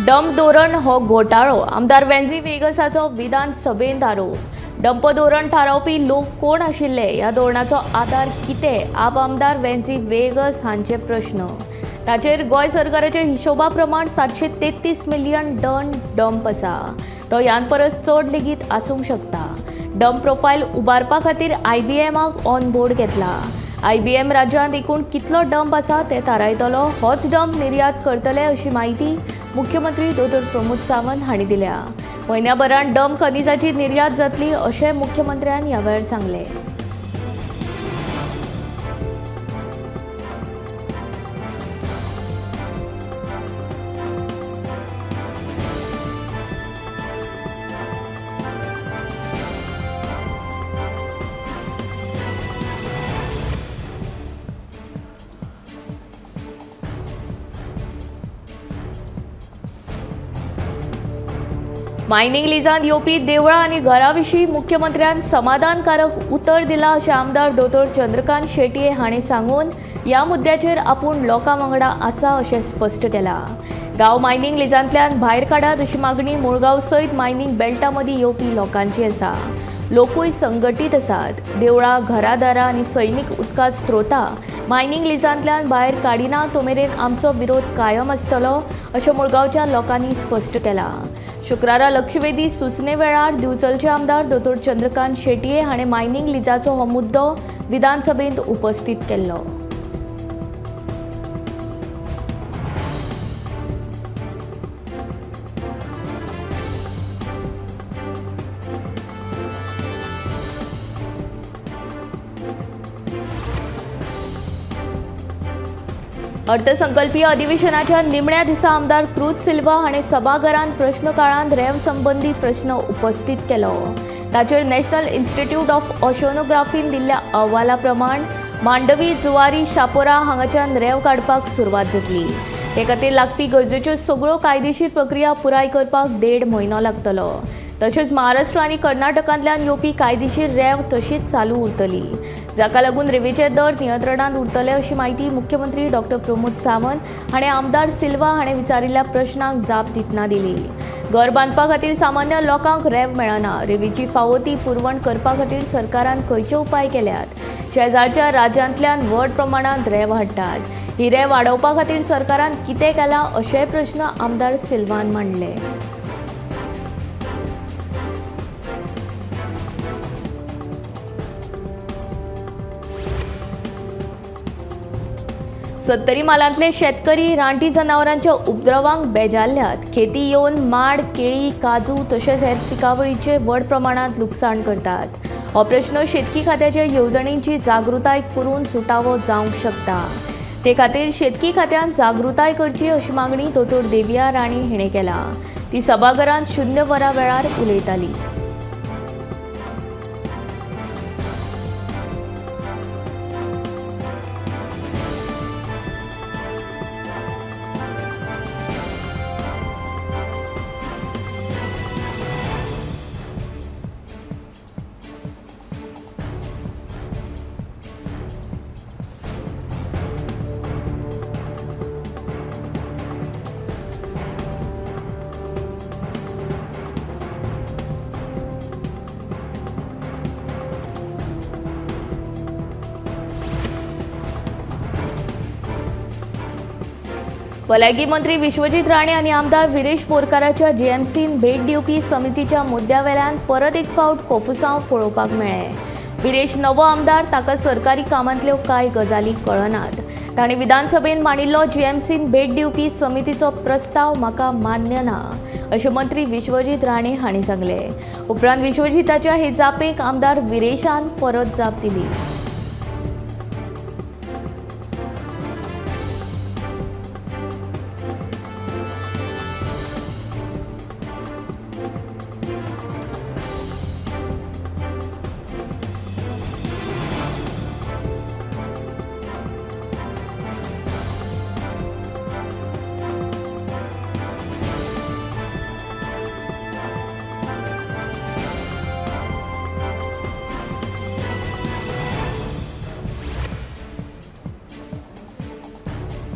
Dump धोरण हो घोटाळो, आमदार वेन्झी वेगसाचो विधानसभेंत आरोप। डंप धोरण थारावपी लोक कोण आशिल्ले, ह्या धोरणाचो आदार कितें, आप आमदार वेन्झी वेगस हांचे प्रश्न। ताचेर गोंय सरकाराच्या हिशोबा प्रमाण 733 मिलियन टन डंप आसा, तो ह्यान परस चड लेगीत आसूंक शकता। डंप प्रोफायल उबारपा खातीर आयबीएमाक ऑन बोर्ड घेतला। आयबीएम राज्यांत एकूण कितलो डंप आसा ते थारायतलो, होच डंप निर्यात करतले अशी म्हायती मुख्यमंत्री दोतोर प्रमोद सावंत हांणी दिल्या। म्हयन्याभरान डंप खनिजाची निर्यात जातली अशें मुख्यमंत्र्यान ह्या वेळार सांगलें। मायनिंग लिजांत येवपी देवळां आनी घरां विशीं मुख्यमंत्र्यान समाधानकारक उतर दिलां अशें आमदार दोतोर चंद्रकांत शेटये हांणी सांगून ह्या मुद्द्याचेर आपूण लोकां वांगडा आसा अशें स्पश्ट केलां। गांव मायनिंग लिजांतल्यान भायर काडात अशी मागणी मुळगांव सयत मायनिंग बेल्टा मदीं येवपी लोकांची आसा। लोकूय संघटीत आसात। देवळां, घरादारां आनी सैमीक उदका स्त्रोतां मायनिंग लिजांतल्यान भायर काडिना तो मेरेन आमचो विरोध कायम आसतलो अशें मुळगांवच्या लोकांनी स्पश्ट केलां। शुक्रारा लक्षवेधी सुचणे वेळार दिवचलचे आमदार दोतोर चंद्रकांत शेटये हाणें मायनिंग लिजाचो हो मुद्दो विधानसभेंत उपस्थित केल्लो। अर्थसंकल्पीय अधिवेशनाच्या निमण्या दिसा आमदार क्रूज सिल्वा हाणें सभाघरांत प्रश्नकाळांत रेव संबंदी प्रश्न उपस्थित केलो। ताचेर नॅशनल इन्स्टिट्यूट ऑफ ओशनोग्राफीन दिल्ल्या अहवाला प्रमाण मांडवी, जुवारी, शापोरा हांगाच्यान रेव काडपाक सुरवात जातली। ते खातीर लागपी गरजेच्यो सगळ्यो कायदेशीर प्रक्रिया पुराय करपाक 1.5 म्हयनो लागतलो। तशेंच महाराष्ट्र आनी कर्नाटकांतल्यान येवपी कायदेशीर रेव तशीच चालू उरतली, जाका लागून रेवेचे दर नियंत्रणांत उरतले अशी म्हायती मुख्यमंत्री डॉक्टर प्रमोद सावंत हाणें आमदार सिल्वा हाणें विचारिल्ल्या प्रश्नाक जाप दितना दिली। घर बांदपा खातीर सामान्य लोकांक रेव मेळना, रेवेची फावो ती पुरवण करपा खातीर सरकारान खंयचे उपाय केल्यात, शेजारच्या राज्यांतल्यान व्हड प्रमाणांत रेव हाडटात, ही रेव वाडोवपा खातीर सरकारान कितें केलां अशेय प्रश्न आमदार सिल्वान मांडले। सत्तरी म्हालांतले शेतकरी रानटी जनावरांच्या उपद्रवांक बेजारल्यात। खेती येवन माड, केळी, काजू तशेंच हेर पिकावळीचे व्हड प्रमाणांत लुकसाण करतात। हो प्रश्न शेतकी खात्याच्या येवजणींची जागृताय करून सुटावो जावंक शकता। ते खातीर शेतकी खात्यान जागृताय करची अशी मागणी दोतोर देविया राणी हिणें केला। ती सभाघरांत 0 वरां वेळार उलयताली। भलायकी मंत्री विश्वजीत राणे आनी आमदार विरेश बोरकाराच्या जीएमसीन भेट दिवपी समितीच्या मुद्द्यावेल्यान परत एक फावट कोफुसांव पळोवपाक मेळ्ळें। विरेश नवो आमदार, ताका सरकारी कामांतल्यो कांय गजाली कळनात। ताणें विधानसभेन मांडिल्लो जीएमसीन भेट दिवपी समितीचो प्रस्ताव म्हाका मान्य ना अशें मंत्री विश्वजीत राणे हांणी सांगलें। उपरांत विश्वजीताच्या हे जापेक आमदार विरेशान परत जाप दिली।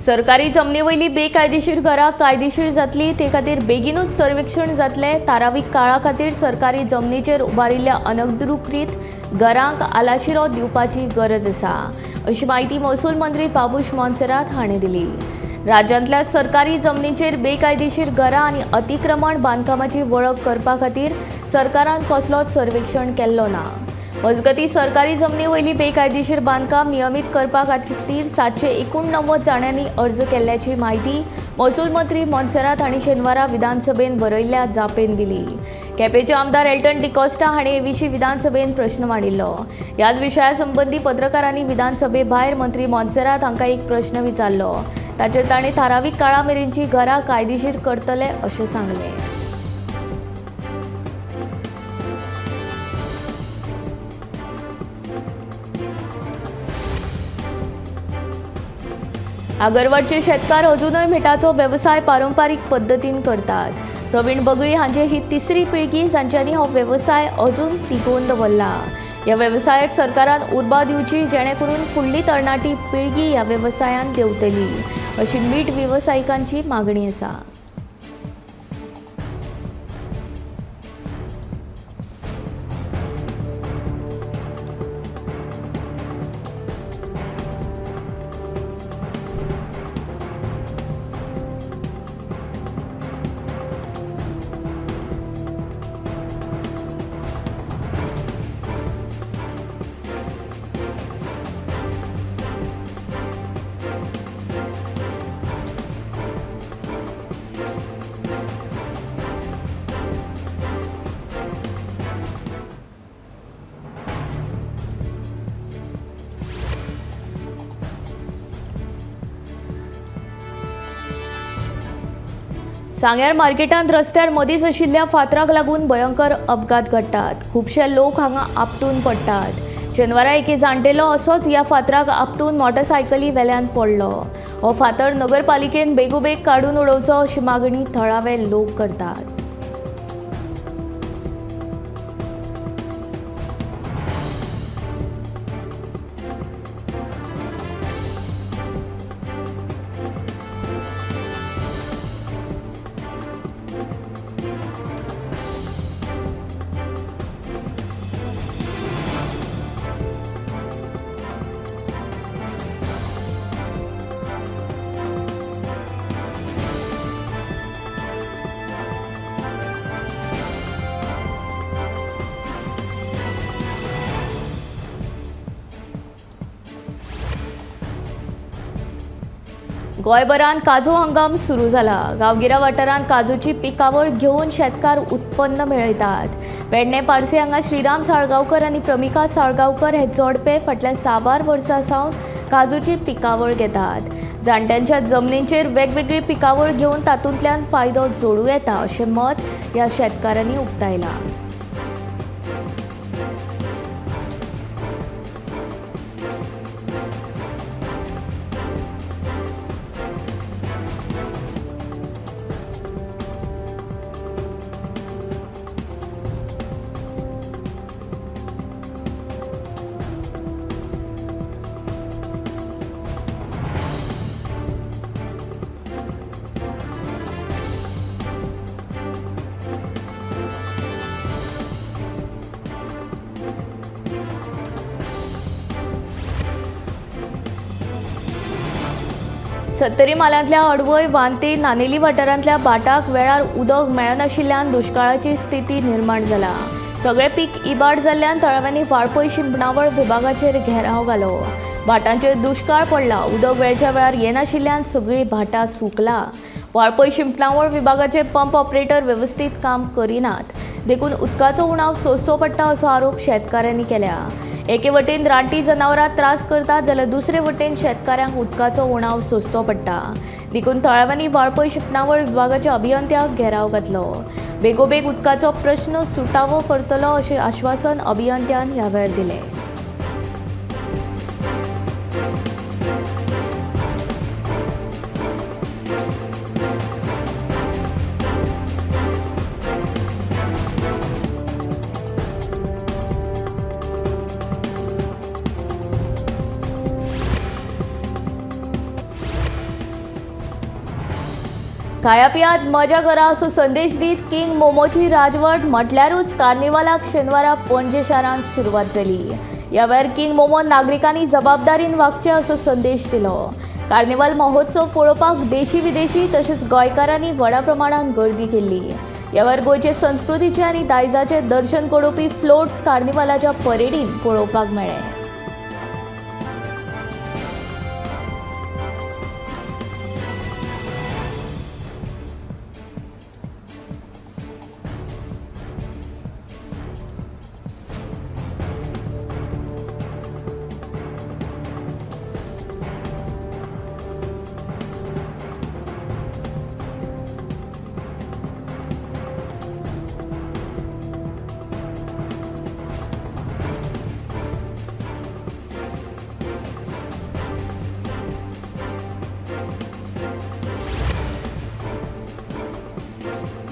सरकारी जमनी वयली बेकायदेशीर घरां कायदेशीर जातली ते खातीर बेगीनूच सर्वेक्षण जातलें। थारावीक काळा खातीर सरकारी जमनीचेर उबारिल्ल्या अनधिकृत घरांक आलाशिरो दिवपाची गरज आसा अशी म्हायती महसूल मंत्री बाबूश मोन्सेरात हांणी दिली। राज्यांतल्या सरकारी जमनीचेर बेकायदेशीर घरां आनी अतिक्रमण बांदकामाची वळख करपा खातीर सरकारान कसलोच सर्वेक्षण केल्लो ना। मजगतीं सरकारी जमनी वयली बेकायदेशीर बांदकाम नियमीत करपा खातीर 789 जाणांनी अर्ज केल्ल्याची म्हायती महसूल मंत्री मोन्सेरात हांणी शेनवारा विधानसभेन बरयल्ल्या जापेन दिली। केपेंचे आमदार एल्टन डिकॉस्टा हांणी हे विशीं विधानसभेन प्रश्न मांडिल्लो। ह्याच विशया संबंदी पत्रकारांनी विधानसभे भायर मंत्री मोन्सेरात हांकां एक प्रश्न विचारलो। ताचेर तांणी थारावीक काळा मेरेनची घरां कायदेशीर करतले अशें सांगलें। आगरवाडचे शेतकार अजूनय मिठाचो वेवसाय पारंपारीक पद्दतीन करतात। प्रवीण बगळी हांचे ही तिसरी पिळगी जांच्यांनी हो वेवसाय अजून तिगोवन दवरला। ह्या वेवसायाक सरकारान उर्बा दिवची जेणे करून फुडली तरणाटी पिळगी ह्या वेवसायान देंवतली अशी मीठ वेवसायिकांची मागणी आसा। सांग्यार मार्केटांत रस्त्यार मदींच आशिल्ल्या फातराक लागून भयंकर अपघात घडटात। खुबशे लोक हांगा आपटून पडटात। शेनवारा एके जाणटेलो असोच ह्या फातराक आपटून मोटरसायकली वेल्यान पडलो। हो फातर नगरपालिकेन बेगोबेग काडून उडोवचो अशी मागणी थळावे लोक करतात। गोंयभरांत काजू हंगाम सुरू जाला। गांवगिऱ्या वाठारांत काजूची पिकावळ घेवन शेतकार उत्पन्न मेळयतात। पेडणे पार्से हांगा श्रीराम साळगांवकर आनी प्रमिका साळगांवकर हे जोडपे फाटल्या साबार वर्सां सावन काजूची पिकावळ घेतात। जाणट्यांच्या जमनींचेर वेगवेगळी पिकावळ घेवन तातूंतल्यान फायदो जोडूं येता अशें मत ह्या शेतकारांनी उक्तायलां। सत्तरी म्हालांतल्या अडवय वांते नानेली वाठारांतल्या भाटाक वेळार उदक मेळनाशिल्ल्यान दुश्काळाची स्थिती निर्माण जाला। सगळे पीक इबाड जाल्ल्यान थळाव्यांनी वाळपय शिंपणावळ विभागाचेर घेराव घालो। भाटांचेर दुश्काळ पडला। उदक वेळच्या वेळार येनाशिल्ल्यान सगळीं भाटां सुकला। वाळपय शिंपणावळ विभागाचे पंप ऑपरेटर वेवस्थीत काम करिनात देखून उदकाचो उणाव सोंसचो पडटा असो आरोप शेतकारांनी केल्या। एके वटेन रानटी जनावरां त्रास करतात जाल्यार दुसरे वटेन शेतकारांक उदकाचो उणाव सोंसचो पडटा देखून थळाव्यांनी वाळपय शिंपणावळ विभागाच्या अभियंत्याक घेराव घातलो। बेगोबेग उदकाचो प्रश्न सुटावो करतलो अशें आश्वासन अभियंत्यान ह्या वेळार दिलें। खाया पियात मजा करा असो संदेश दीत किंग मोमोची राजवट म्हटल्यारूच कार्निवालाक शेनवारा पणजे शारांत सुरवात जाली। ह्या वेळार किंग मोमो नागरिकांनी जबाबदारीन वागचें असो संदेश दिलो। कार्निवाल महोत्सव पळोवपाक देशी विदेशी तशेंच गोंयकारांनी व्हडा प्रमाणान गर्दी केल्ली। ह्या वेळार गोंयचे संस्कृतीचें आनी दायजाचें दर्शन घडोवपी फ्लोट्स कार्निवालाच्या परेडीन पळोवपाक मेळ्ळे।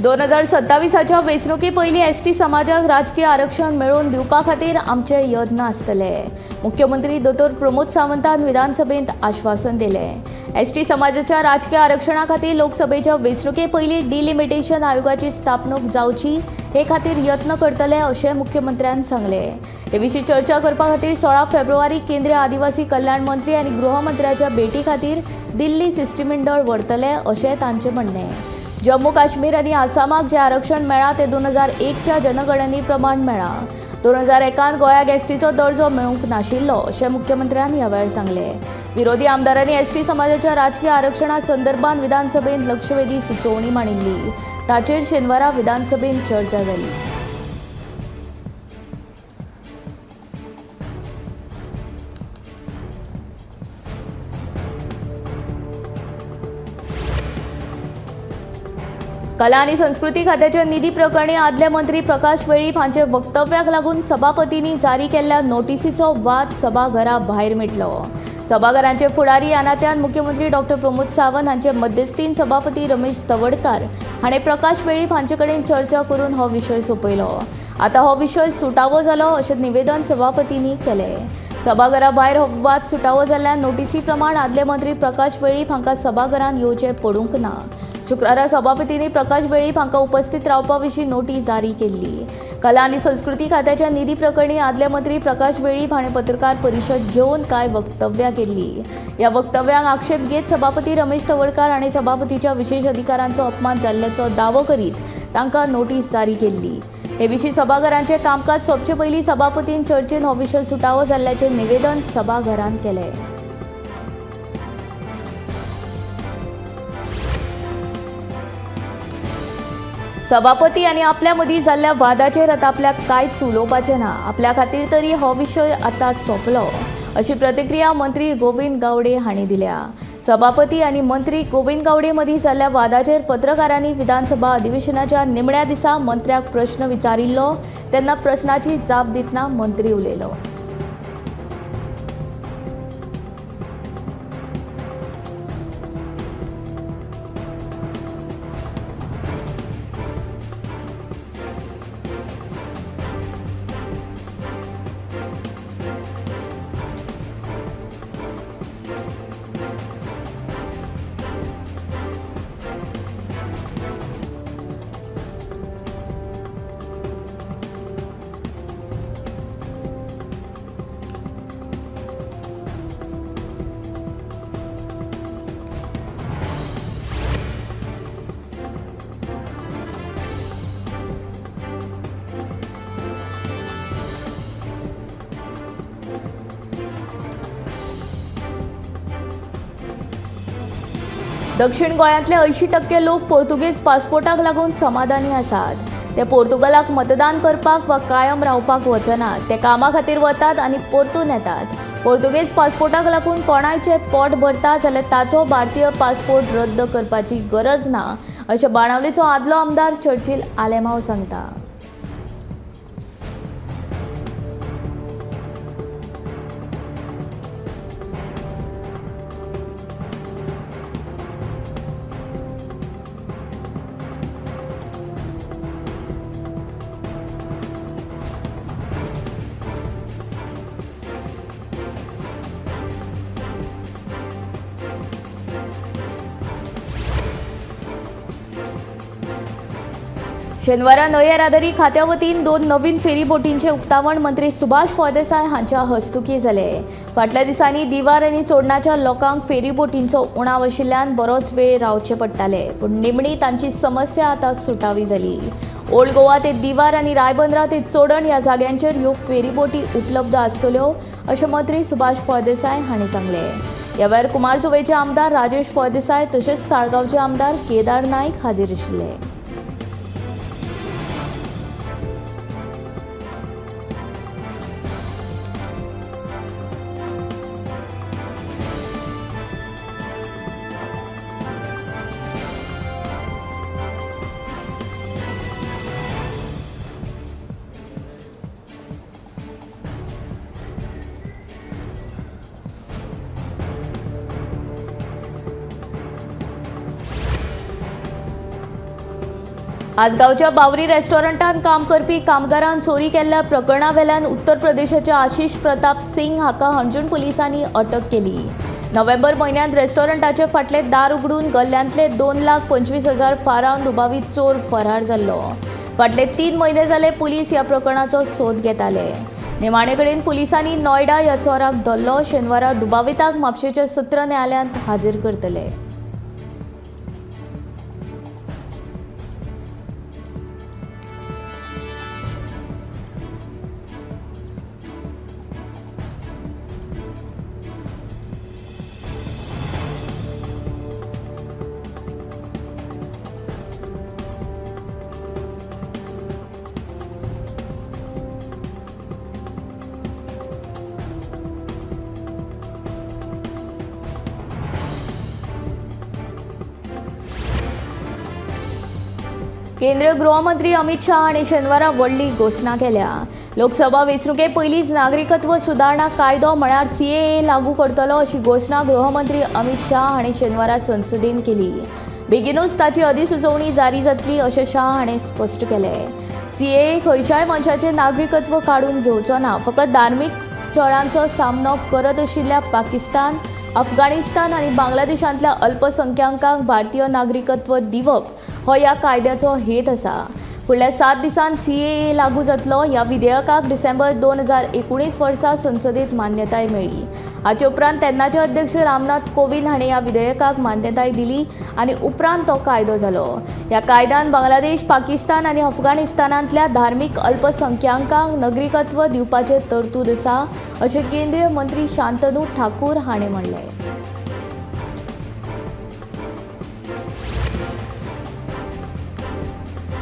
दोन 2027च्या वेंचणुके पयलीं एसटी समाजाक राजकीय आरक्षण मेळोवन दिवपा खातीर आमचे यत्न आसतले। मुख्यमंत्री दोतोर प्रमोद सावंतान विधानसभेंत आश्वासन दिलें। एसटी समाजाच्या राजकीय आरक्षणा खातीर लोकसभेच्या वेंचणुके पयलीं डिलिमिटेशन आयोगाची स्थापणूक जावची हे खातीर यत्न करतले अशें मुख्यमंत्र्यान सांगलें। हे विशीं चर्चा करपा खातीर 16 फेब्रुवारी केंद्रीय आदिवासी कल्याण मंत्री आनी गृहमंत्र्याच्या भेटी खातीर दिल्ली शिश्टमंडळ व्हरतले अशें तांचें म्हणणें। जम्मू काश्मीर आनी आसामाक जें आरक्षण मेळ्ळां तें 2001च्या जनगणने प्रमाण मेळ्ळां। 2001 गोंयाक एसटीचो दर्जो मेळूंक नाशिल्लो अशें मुख्यमंत्र्यान ह्या वेळार सांगलें। विरोधी आमदारांनी एसटी समाजाच्या राजकीय आरक्षणा संदर्भात विधानसभेंत लक्षवेधी सुचोवणी मांडिल्ली। ताचेर शेनवारा विधानसभेंत चर्चा जाली। कला आनी संस्कृती खात्याच्या निधी प्रकरणी आदले मंत्री प्रकाश वेळीप हांचे वक्तव्याक लागून सभापतींनी जारी केल्ल्या नोटिसीचो वाद सभाघरा भायर मिटलो। सभाघरांचे फुडारी ह्या नात्यान मुख्यमंत्री डॉक्टर प्रमोद सावंत हांचे मध्यस्थीन सभापती रमेश तवडकार हाणें प्रकाश वेळीप हांचे कडेन चर्चा करून हो विशय सोंपयलो। आतां हो विशय सुटावो जालो अशें निवेदन सभापतींनी केलें। सभाघरा भायर हो वाद सुटावो जाल्ल्यान नोटिसी प्रमाण आदले मंत्री प्रकाश वेळीप हांकां सभाघरांत येवचें पडूंक ना। शुक्रारा सभापतींनी प्रकाश वेळीप हांकां उपस्थित रावपा विशीं नोटीस जारी केल्ली। कला आनी संस्कृती खात्याच्या निधी प्रकरणी आदले मंत्री प्रकाश वेळीप हाणें पत्रकार परिशद घेवन कांय वक्तव्यां केल्ली। ह्या वक्तव्यांक आक्षेप घेत सभापती रमेश तवडकार हाणें सभापतीच्या विशेष अधिकारांचो अपमान जाल्ल्याचो दावो करीत तांकां नोटीस जारी केल्ली। हे विशीं सभाघरांचें कामकाज सोंपचे पयलीं सभापतीन चर्चेन हो विशय सुटावो जाल्ल्याचें निवेदन सभाघरान केलें। सभापती आनी आपल्या मदीं जाल्ल्या वादाचेर आतां आपल्याक कांयच उलोवपाचें ना, आपल्या खातीर तरी हो विशय आतां सोंपलो अशी प्रतिक्रिया मंत्री गोविंद गावडे हांणी दिल्या। सभापती आनी मंत्री गोविंद गावडे मदीं जाल्ल्या वादाचेर पत्रकारांनी विधानसभा अधिवेशनाच्या निमण्या दिसा मंत्र्याक प्रश्न विचारिल्लो तेन्ना प्रश्नाची जाप दितना मंत्री उलयलो। दक्षिण गोंयांतले 80% लोक पोर्तुगेज पासपोर्टाक लागून समाधानी आसात। ते पोर्तुगालाक मतदान करपाक वा कायम रावपाक वचनात, ते कामा खातीर वतात आनी परतून येतात। पोर्तुगेज पासपोर्टाक लागून कोणायचें पोट भरता जाल्यार ताचो भारतीय पासपोर्ट रद्द करपाची गरज ना अशें बाणावलीचो आदलो आमदार चर्चिल आलेमाव सांगता। शेनवारा न्हंय येरादारी खात्या वतीन 2 नवीन फेरीबोटींचे उक्तावण मंत्री सुभाष फळदेसाय हांच्या हस्तुकी जालें। फाटल्या दिसांनी दिवार आनी चोडणाच्या लोकांक फेरीबोटींचो उणाव आशिल्ल्यान बरोच वेळ रावचे पडटाले, पूण निमणी तांची समस्या आतां सुटावी जाली। ओल्ड गोवा ते दिवार आनी रायबंदरा ते चोडण ह्या जाग्यांचेर ह्यो फेरीबोटी उपलब्ध आसतल्यो अशें मंत्री सुभाष फळदेसाय हांणी सांगलें। ह्या वेळार कुमारजुवेचे आमदार राजेश फळदेसाय तशेंच साळगांवचे आमदार केदार नायक हाजीर आशिल्ले। आजगांवच्या बावरी रेस्टॉरंटान काम करपी कामगारान चोरी केल्ल्या प्रकरणा वेल्यान उत्तर प्रदेशाच्या आशिष प्रताप सिंग हाका हणजूण पुलिसांनी अटक केली। नोव्हेंबर म्हयन्यांत रेस्टॉरंटाचे फाटले दार उगडून गल्ल्यांतले 2,25,000 फारावन दुबावीत चोर फरार जाल्लो। फाटले 3 म्हयने जाले पुलीस ह्या प्रकरणाचो सोद घेताले। निमाणे कडेन पुलिसांनी नोयडा ह्या चोराक धरलो। शेनवारा दुबाविताक म्हापशेच्या सत्र न्यायालयांत हाजीर करतले। केंद्रीय गृहमंत्री अमित शाह हांणी शेनवारा व्हडली घोशणा केल्या। लोकसभा वेंचणुके पयलींच नागरिकत्व सुदारणा कायदो म्हळ्यार सीएए लागू करतलो अशी घोशणा गृहमंत्री अमित शाह हांणी शेनवारा संसदेन केली। बेगीनूच ताची अधिसुचोवणी जारी जातली अशें शाह हांणी स्पश्ट केलें। सीएए खंयच्याय मनशाचें नागरिकत्व काडून घेवचो ना, फकत धार्मीक छळांचो सामनो करत आशिल्ल्या पाकिस्तान, अफगाणिस्तान आनी बांगलादेशांतल्या अल्पसंख्याकांक भारतीय नागरिकत्व दिवप हो ह्या कायद्याचो हेत आसा। फुडल्या 7 दिसांत सीएए लागू जातलो। ह्या विधेयकाक डिसेंबर 2019 वर्सा संसदेत मान्यताय मेळ्ळी। हाचे उपरांत तेन्नाचे अध्यक्ष रामनाथ कोविंद हांणी ह्या विधेयकाक मान्यताय दिली आनी उपरांत तो कायदो जालो। ह्या कायद्यान बांगलादेश, पाकिस्तान आनी अफगाणिस्तानांतल्या धार्मीक अल्पसंख्याकांक नागरिकत्व दिवपाचे तरतूद आसा अशें केंद्रीय मंत्री शांतनू ठाकूर हांणी म्हणलें।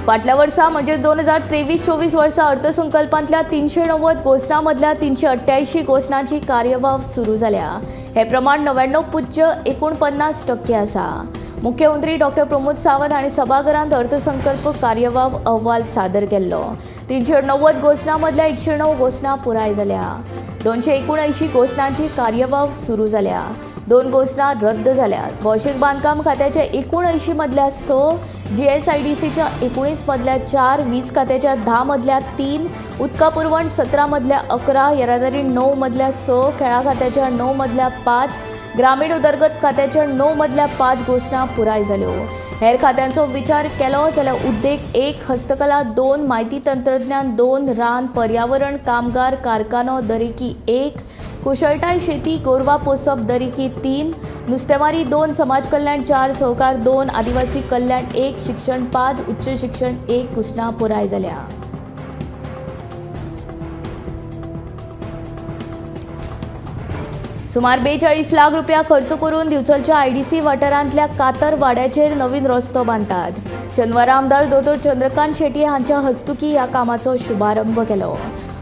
फाटल्या वर्सा म्हणजे 2023-24 वर्सा अर्थसंकल्पांतल्या 390 घोशणा मदल्या 388 घोशणांची कार्यवाह सुरू जाल्या। हे प्रमाण 99.49% आसा। मुख्यमंत्री डॉक्टर प्रमोद सावंत हांणी सभाघरांत अर्थसंकल्प कार्यवाह अहवाल सादर केल्लो। 390 घोशणा मदल्या 109 घोशणा पुराय जाल्या। 279 घोशणांची कार्यवाह सुरू जाल्या। 2 घोशणा रद्द जाल्यात। भौशीक बांदकाम खात्याच्या 79 मदल्या 6, जीएसआयडीसीच्या 19 मदल्या 4, वीज खात्याच्या 10 मदल्या 3, उदका पुरवण 17 मदल्या 11, येरादारी 9 मदल्या 6, खेळा खात्याच्या 9 मदल्या 5, ग्रामीण उदरगत खात्याच्या 9 मदल्या 5 घोशणा पुराय जाल्यो। हेर खात्यांचो विचार केलो जाल्यार उद्देग 1, हस्तकला 2, माहिती तंत्रज्ञान 2, रान पर्यावरण कामगार कारखानो दरेकी 1, कुशळटाय शेती गोरवां पोसप दरेकी 3, नुस्तेमारी 2, समाज कल्याण 4, सहकार 2, आदिवासी कल्याण 1, शिक्षण 5, उच्च शिक्षण 1 घोशणा पुराय जाल्या। सुमार 42 लाख रुपया खर्च करून दिवचलच्या आयडीसी वाठारांतल्या कातर वाड्याचेर नवीन रस्तो बांदतात। शेनवारा आमदार दोतोर चंद्रकांत शेट्ये हांच्या हस्तुकी ह्या कामाचो शुभारंभ केलो।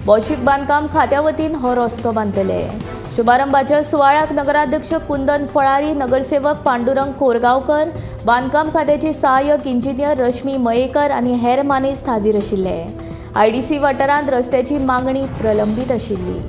भौशीक बांदकाम खात्या वतीन हो रस्तो बांदतले। शुभारंभाच्या सुवाळ्याक नगराध्यक्ष कुंदन फळारी, नगरसेवक पांडुरंग कोरगांवकर, बांदकाम खात्याचे सहाय्यक इंजिनियर रश्मी मयेकर आनी हेर मानेस्त हाजीर आशिल्ले। आयडीसी वाठारांत रस्त्याची मागणी प्रलंबीत आशिल्ली।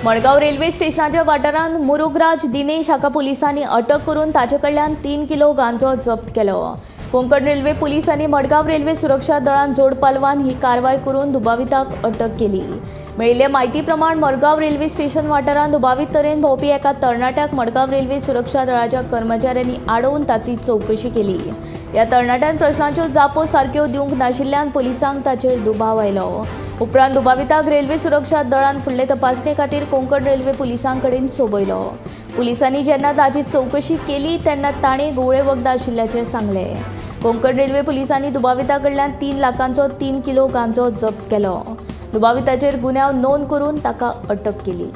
मडगांव रेल्वे स्टेशनाच्या वाठारांत मुरुगराज दिनेश हाका पुलिसांनी अटक करून ताचे कडल्यान 3 किलो गांजो जप्त केलो. कोंकण रेल्वे पुलीस आनी मडगांव रेल्वे सुरक्षा दळान जोड पालवान ही कारवाय करून दुबाविताक अटक केली. मेळिल्ले म्हायती प्रमाण मडगांव रेल्वे स्टेशन वाठारांत दुबावीत तरेन भोंवपी एका तरणाट्याक मडगांव रेल्वे सुरक्षा दळाच्या कर्मचाऱ्यांनी आडोवन ताची चवकशी केली. ह्या तरणाट्यान प्रश्नाच्यो जापो सारक्यो दिवंक नाशिल्ल्यान पुलिसांक ताचेर दुबाव आयलो. उपरांत दुबाविताक रेल्वे सुरक्षा दळान फुडले तपासणे खातीर कोंकण रेल्वे पुलिसां कडेन सोबयलो. पुलिसांनी जेन्ना ताची चवकशी केली तेन्ना ताणें घुंवळे वखदां आशिल्ल्याचें सांगलें. कोंकण रेल्वे पुलिसांनी दुबाविता कडल्यान 3 लाखांचो 3 किलो गांजो जप्त केलो. दुबाविताचेर गुन्यांव नोंद करून ताका अटक केली.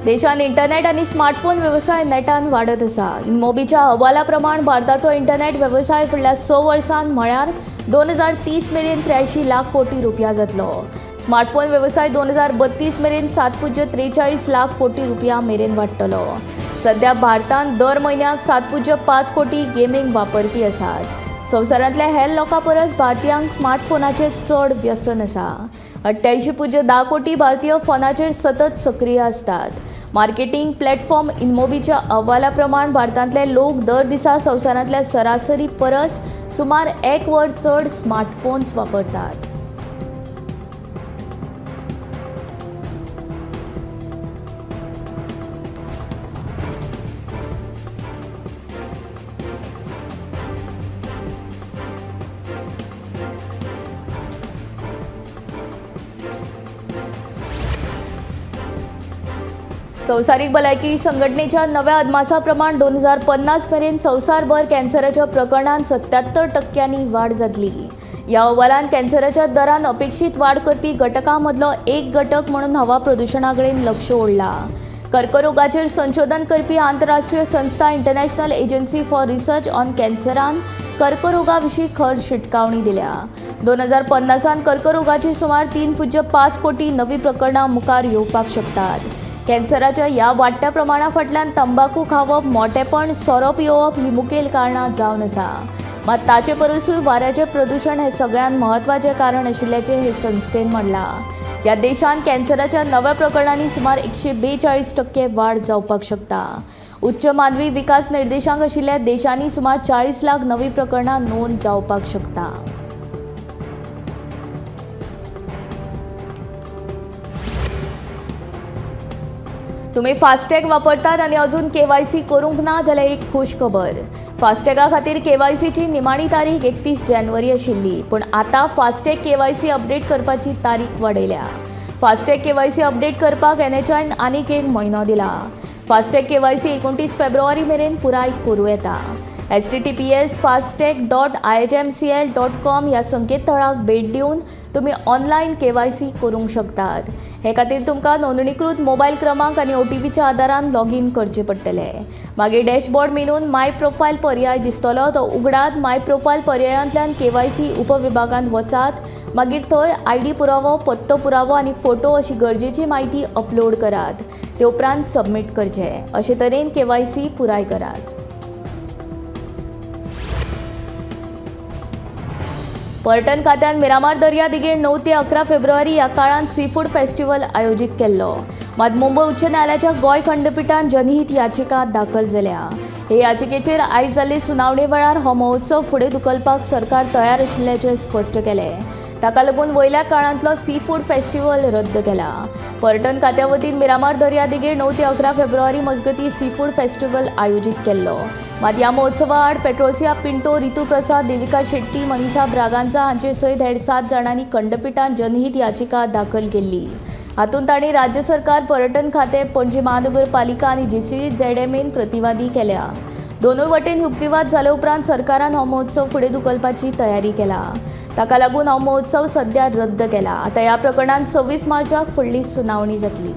देशांत इंटरनेट आनी स्मार्टफोन वेवसाय नेटान वाडत आसा. इनमोबीच्या अहवाला प्रमाण भारताचो इंटरनेट वेवसाय फुडल्या 6 वर्सांत म्हळ्यार 2030 मेरेन 83 लाख कोटी रुपया जातलो. स्मार्टफोन वेवसाय 2032 मेरेन 7.43 लाख कोटी रुपया मेरेन वाडटलो. सध्या भारतांत दर म्हयन्याक 7.5 कोटी गेमींग वापरपी आसात. संवसारांतल्या हेर लोकां परस भारतीयांक स्मार्टफोनाचें चड व्यसन आसा. 88.10 कोटी भारतीय फोनाचेर सतत सक्रीय आसतात. मार्केटिंग प्लॅटफॉर्म इनमोबीच्या अहवाला प्रमाण भारतांतले लोक दर दिसा संवसारांतल्या सरासरी परस सुमार 1 वर चड स्मार्टफोन्स वापरतात. संवसारीक भलायकी संघटनेच्या नव्या अदमासा प्रमाण 2050 मेरेन संवसारभर कॅन्सराच्या प्रकरणांत 77% वाड जातली. ह्या अहवालांत कॅन्सराच्या दरान अपेक्षीत वाड करपी घटकां मदलो एक घटक म्हणून हवा प्रदुशणा कडेन लक्ष ओडलां. कर्करोगाचेर संशोधन करपी आंतरराष्ट्रीय संस्था international agency for research on कॅन्सरान कर्करोगा विशीं खर शिटकावणी दिल्या. 2050 कर्करोगाची सुमार 3.5 कोटी नवी प्रकरणां मुखार येवपाक शकतात. कॅन्सराच्या ह्या वाडट्या प्रमाणा फाटल्यान तंबाकू खावप, मोटेपण, सोरो पियोवप ही मुखेल कारणां जावन आसा. मात ताचे परसूय वाऱ्याचें प्रदुशण हें सगळ्यांत म्हत्वाचें कारण आशिल्ल्याचें हे संस्थेन म्हणलां. ह्या देशांत कॅन्सराच्या नव्या प्रकरणांनी सुमार 142% वाड जावपाक शकता. उच्च मानवी विकास निर्देशांक आशिल्ल्या देशांनी सुमार 40 लाख नवी प्रकरणां नोंद जावपाक शकता. तुम्ही फास्टॅग वापरतात आनी अजून केवायसी करूंक ना जाल्यार एक खूश खबर. फास्टॅगा खातीर केवायसीची निमाणी तारीख 31 जानेवारी आशिल्ली, पूण आतां फास्टॅग केवायसी अपडेट करपाची तारीख वाडयल्या. फास्टॅग केवायसी अपडेट करपाक एनएचआयन आनीक 1 म्हयनो दिला. फास्टॅग केवायसी 29 फेब्रुवारी मेरेन पुराय करूं येता. https://fastag.ihmcl.com ह्या संकेतथळाक भेट दिवन तुमी ऑनलायन केवायसी करूंक शकतात. हे खातीर तुमकां नोंदणीकृत मोबायल क्रमांक आनी ओटीपीच्या आदारान लॉगीन करचें पडटलें. मागीर डॅशबोर्ड मेनून माय प्रोफायल पर्याय दिसतलो, तो उगडात. माय प्रोफायल पर्यायांतल्यान केवायसी उपविभागांत वचात. मागीर थंय आयडी पुरावो, पत्तो पुरावो आनी फोटो अशी गरजेची म्हायती अपलोड करात. ते उपरांत सबमीट करचें. अशे तरेन केवायसी पुराय करात. पर्यटन खात्यान मिरामार दर्या देगेर 9 ते 11 फेब्रुवारी ह्या काळांत सीफूड फेस्टिवल आयोजीत केल्लो. मात मुंबय उच्च न्यायालयाच्या गोंय खंडपिठान जनहीत याचिका दाखल जाल्या. हे याचिकेचेर आयज जाल्ले सुनावणे वेळार हो महोत्सव फुडें धुकलपाक सरकार तयार आशिल्ल्याचें स्पश्ट केलें. ताका लागून वयल्या काळांतलो सीफूड फेस्टिवल रद्द केला. पर्यटन खात्या वतीन मिरामार दर्या देगेर 9 ते 11 फेब्रुवारी मजगतीं सीफूड फेस्टिवल आयोजीत केल्लो. मात ह्या महोत्सवा आड पेट्रोसिया पिंटो, रितू प्रसाद, देविका शेट्टी, मनीषा ब्रागांजा हांचे सयत हेर 7 जाणांनी खंडपिठान जनहीत याचिका दाखल केल्ली. हातूंत तांणी राज्य सरकार, पर्यटन खातें, पणजी महानगरपालिका आनी जीसीझेडएमएन प्रतिवादी केल्या. दोनूय वटेन युक्तिवाद जाले उपरांत सरकारान हो महोत्सव फुडें धुकलपाची तयारी केला. ताका लागून हो महोत्सव सध्या रद्द केला. आतां ह्या प्रकरणांत 26 मार्चाक फुडली सुनावणी जातली.